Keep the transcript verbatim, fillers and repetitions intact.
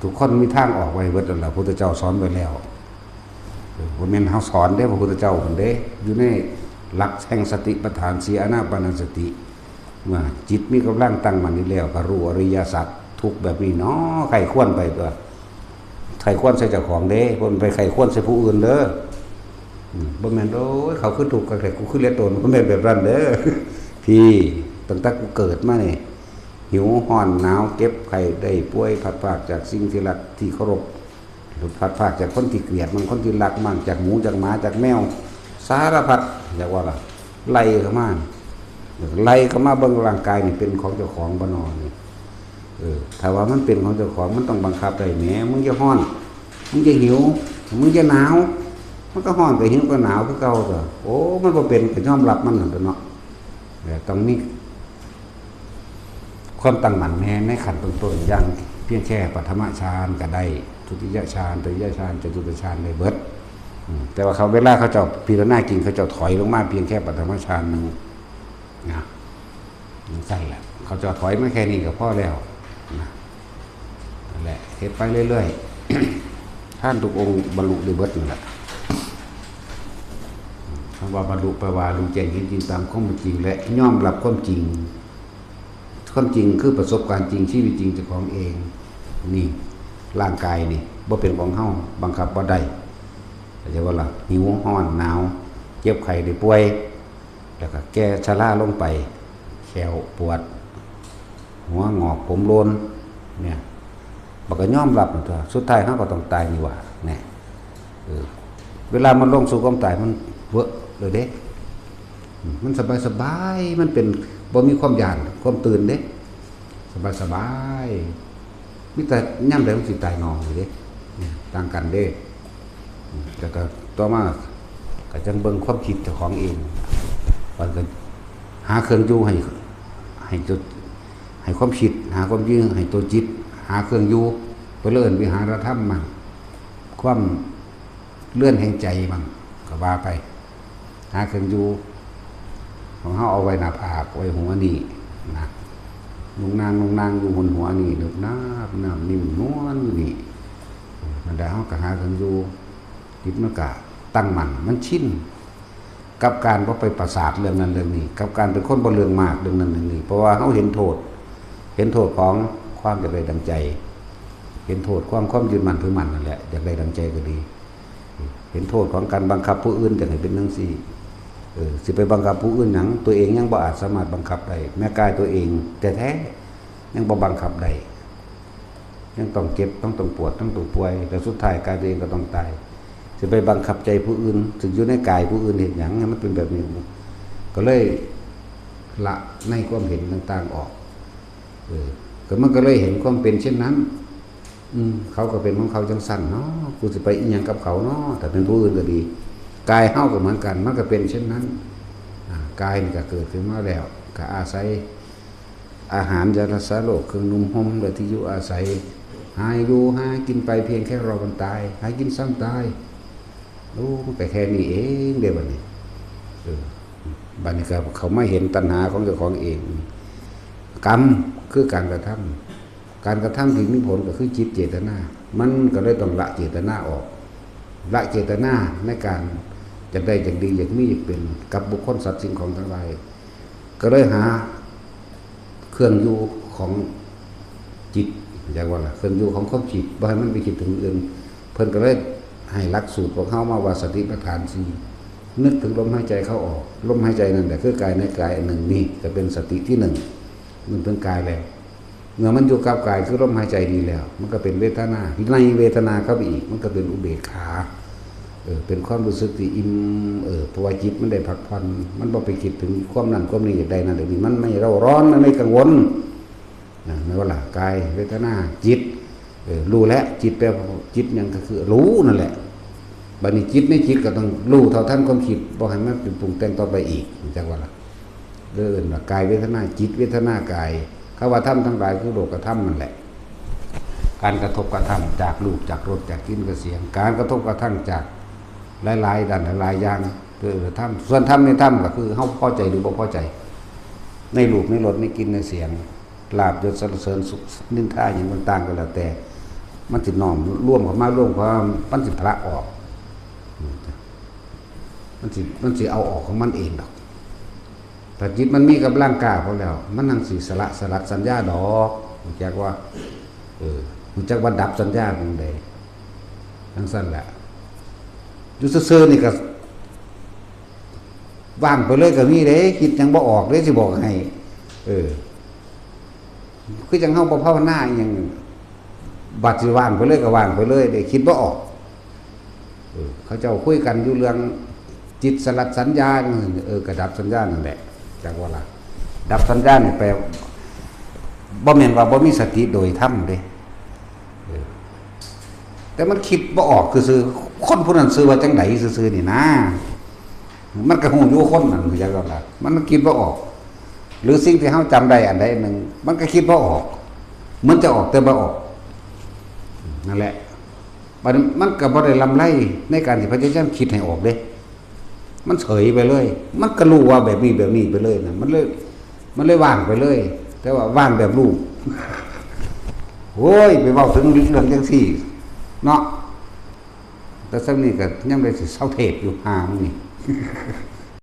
ทุกคนมีทางออกไว้เบิดนั่นแหละ พุทธเจ้าสอนไว้แล้ว เออ บ่แม่นเฮาสอนเด้ พระพุทธเจ้าเพิ่นเด้ อยู่ในหลักแห่งสติปัฏฐานสี่ อานาปานสติ ว่าจิตมีกำลังตั้งมั่นอยู่แล้ว ก็รู้อริยสัจทุกข์แบบนี้เนาะ ใคร่ครวญไปตัว ใคร่ครวญใส่เจ้าของเด้ บ่ไปใคร่ครวญใส่ผู้อื่นเด้อ อืม บ่แม่น โอ้ย เขาคือทุกข์คักแท้ กูคือเหลือตน บ่แม่นแบบนั้นเด้อ พี่ ตั้งแต่กูเกิดมานี่ หิว ร้อน หนาว เจ็บ ไข้ ได้ป่วย พลัดพรากจากสิ่งที่รักที่เคารพ พลัดพรากจากคนที่เกลียดมัน คนที่รักมัน จากหมู จากหมา จากแมว สารพัด อยากว่าล่ะ ไล่เข้ามา ไล่เข้ามาเบิ่งร่างกายนี่เป็นของเจ้าของบ่นอนี่ เออ ถ้าว่ามันเป็นของเจ้าของ มันต้องบังคับได้แหม มึงจะร้อน มึงจะหิว มึงจะหนาว มันก็ร้อนก็หิวก็หนาวคือเก่าตัว โอ้ มันบ่เป็นก็ยอมรับมันนั่นตัวเนาะ เออ ต้องมีความตั้งมั่นแน่ในขั้นต้นๆ อย่างเพียงแค่ปฐมฌานก็ได้ ทุติยฌาน ตติยฌาน จตุตฌานได้เบิด อืม แต่ว่าเขา เวลาเขาเจ้าพิจารณาจริง เขาเจ้าถอยลงมาเพียงแค่ปฐมฌานหนึ่งนะ จั่งซั้นแหละ เขาเจ้าถอยมาแค่นี้ก็พอแล้วนะ นั่นแหละ เฮ็ดไปเรื่อยๆ ท่านทุกองค์บรรลุได้เบิดนั่นแหละ คำว่าบรรลุแปลว่ารู้แจ้งเห็นจริงตามความเป็นจริง และยอมรับความจริง ความจริงคือประสบการณ์จริง ชีวิตจริงเจ้าของเอง นี่ ร่างกายนี่บ่เป็นของเฮา บังคับบ่ได้ เข้าใจบ่ล่ะ หิว ร้อน หนาว เจ็บไข้ได้ป่วย แล้วก็แก่ชราลงไป แข้วปวด หัวงอก ผมโลน เนี่ย บัดก็ยอมรับมันตัว สุดท้ายเฮาก็ต้องตายนี่หว่า แน่ เออ เวลามันลงสู่ความตายมันเวิร์กเลยเด้ อืม มันสบายๆ มันเป็น บ่มีความย้าน ความตื่นเด้ สบายๆ มีแต่ยามใดมันสิตายหนอนี่เด้ เนี่ย ต่างกันเด้ อืม แต่ก็ต่อมาก็จั่งเบิ่งความคิดเจ้าของเอง มันก็หาเครื่องอยู่ให้ ให้ตัว ให้ความคิด หาความอยู่ให้ตัวจิต หาเครื่องอยู่ เพิ่นเลยเอิ้นวิหารธรรมมั่ง ความเรือนแห่งใจมั่ง ก็ว่าไป หาเครื่องอยู่ของเฮาเอาไว้หน้าผาก ไว้หัวนี่นะ นุ่งนาง นุ่งนางอยู่บนหัวนี่ นึบนาบ น้ำนิ่มนวลอยู่นี่ มันได้ เฮาก็หาเครื่องอยู่ จิตมันก็ตั้งมั่น มันชิน กับการบ่ไปประสาทเรื่องนั้นเรื่องนี้ กับการเป็นคนบ่เรื่องมากเรื่องนั้นเรื่องนี้ เพราะว่าเฮาเห็นโทษ เห็นโทษของความอยากได้ดังใจ เห็นโทษของความยึดมั่นถือมั่นนั่นแหละ อยากได้ดังใจก็ดี เห็นโทษของการบังคับผู้อื่นจั่งให้เป็นจั่งซี้ เออ สิไปบังคับผู้อื่นหยัง ตัวเองยังบ่อาจสามารถบังคับได้ แม้กายตัวเองแท้ๆ ยังบ่บังคับได้ ยังต้องเจ็บ ต้อง ต้องปวด ต้อง ต้องป่วย แล้วสุดท้ายกายตัวเองก็ต้องตาย สิไปบังคับใจผู้อื่น ซึ่งอยู่ในกายผู้อื่นเฮ็ดหยังให้มันเป็นแบบนี้ ก็เลยละในความเห็นต่างๆออก เออ ก็มันก็เลยเห็นความเป็นเช่นนั้น อืม เขาก็เป็นของเขาจั่งซั้นเนาะ กูสิไปอิหยังกับเขาเนาะ ถ้าเป็นผู้อื่นก็ดี กายเฮาก็เหมือนกัน มันก็เป็นเช่นนั้น อ่า กายนี่ก็เกิดขึ้นมาแล้ว ก็อาศัย อาหาร ยารักษาโรค เครื่องนุ่งห่ม และที่อยู่อาศัย หาอยู่หากินไปเพียงแค่รอวันตาย หากินซ้ำตาย โอ้ มันก็แค่นี้เองเด้บัดนี้ เออ บัดนี้ก็เขามาเห็นตัณหาของเจ้าของเอง กรรมคือการกระทำ การกระทำที่มีผลก็คือจิตเจตนา มันก็เลยต้องละเจตนาออก ละเจตนาในการอยากได้อยากดีอยากมีอยากเป็นกับบุคคลสัตว์สิ่งของทั้งหลาย ก็เลยหาเครื่องอยู่ของจิต อย่างว่าล่ะ เครื่องอยู่ของความคิด บ่ให้มันไปคิดถึงอื่น เพิ่นก็เลยให้หลักสูตรพวกเฮามาว่าสติปัฏฐานสี่ นึกถึงลมหายใจเข้าออก ลมหายใจนั่นแหละคือกายในกายอันหนึ่ง นี่ก็เป็นสติที่หนึ่ง นึกถึงกายแล้ว เมื่อมันอยู่กับกายคือลมหายใจนี้แล้ว มันก็เป็นเวทนา ในเวทนาเข้าไปอีก มันก็เป็นอุเบกขา เออ เป็นความรู้สึกที่อิ่ม เออ เพราะว่าจิตมันได้พักผ่อน มันบ่ไปคิดถึงความนั่นความนี้อยากได้นั่นอยากนี้ มันไม่เร่าร้อน มันไม่กังวล นะ ไม่ว่าล่ะ กาย เวทนา จิต เออ รู้แล้ว จิตแปลว่าจิตหยังก็คือรู้นั่นแหละ บัดนี้จิตในจิตก็ต้องรู้เท่าทันความคิด บ่ให้มันเป็นปรุงแต่งต่อไปอีก จักว่าล่ะ เอิ้นว่ากายเวทนาจิต เวทนากาย คำว่าธรรมทั้งหลายคือโลกธรรมนั่นแหละ การกระทบกระทั่งจากรูป จากรส จากกลิ่น จากเสียง การกระทบกระทั่งจากหลายๆด้านหลายๆอย่าง คือธรรม ส่วนธรรมในธรรมก็คือเฮาพอใจหรือบ่พอใจ ในรูป ในรส ในกลิ่น ในเสียง ลาภยศสรรเสริญสุขนินทาหยังต่างๆก็แล้วแต่ มันสิน้อมรวมเข้ามา รวมเข้ามา มันสิผละออก มันสิ มันสิเอาออกของมันเองดอก ถ้าจิตมันมีกำลังกล้าพอแล้ว มันจั่งสิสละ สลัดสัญญาดอก รู้จักว่า เออ รู้จักว่าดับสัญญาของใด จั่งซั่นแหละ อยู่ซื่อๆนี่ก็ ว่างไปเลยก็มีเด้ คิดหยังบ่ออกเด้ สิบอกให้ เออ คือจั่งเฮาบ่ภาวนาอิหยัง บัดสิว่างไปเลยก็ว่างไปเลยเด้ คิดบ่ออก เออ เขาเจ้าคุยกันอยู่เรื่องจิตสลัดสัญญาจั่งซี้ เออ ก็ดับสัญญานั่นแหละ จักว่าล่ะ ดับสัญญานี่แปล บ่แม่นว่าบ่มีสติโดยธรรมเด้ เออ แต่มันคิดบ่ออกซื่อๆ คนผู้นั้นชื่อว่าจั่งใดซื่อๆนี่นะ มันก็ฮู้อยู่คนนั้น รู้จักว่าล่ะ มันคิดบ่ออก หรือสิ่งที่เฮาจำได้อันใดอันหนึ่ง มันก็คิดบ่ออก มันจะออกแต่บ่ออก นั่นแหละ บัดนี้มันก็บ่ได้ลำไรในการที่พยายามคิดให้ออกเด้ มันเฉยไปเลย มันก็รู้ว่าแบบนี้แบบนี้ไปเลยนะ มันเลย มันเลยว่างไปเลย แต่ว่าว่างแบบรู้ โอ้ย ไปเว้าถึงเรื่องจั่งซี้เนาะ แต่ส่ำนี้ก็ยังได้สิเซาเทศน์อยู่ห่ามึงนี่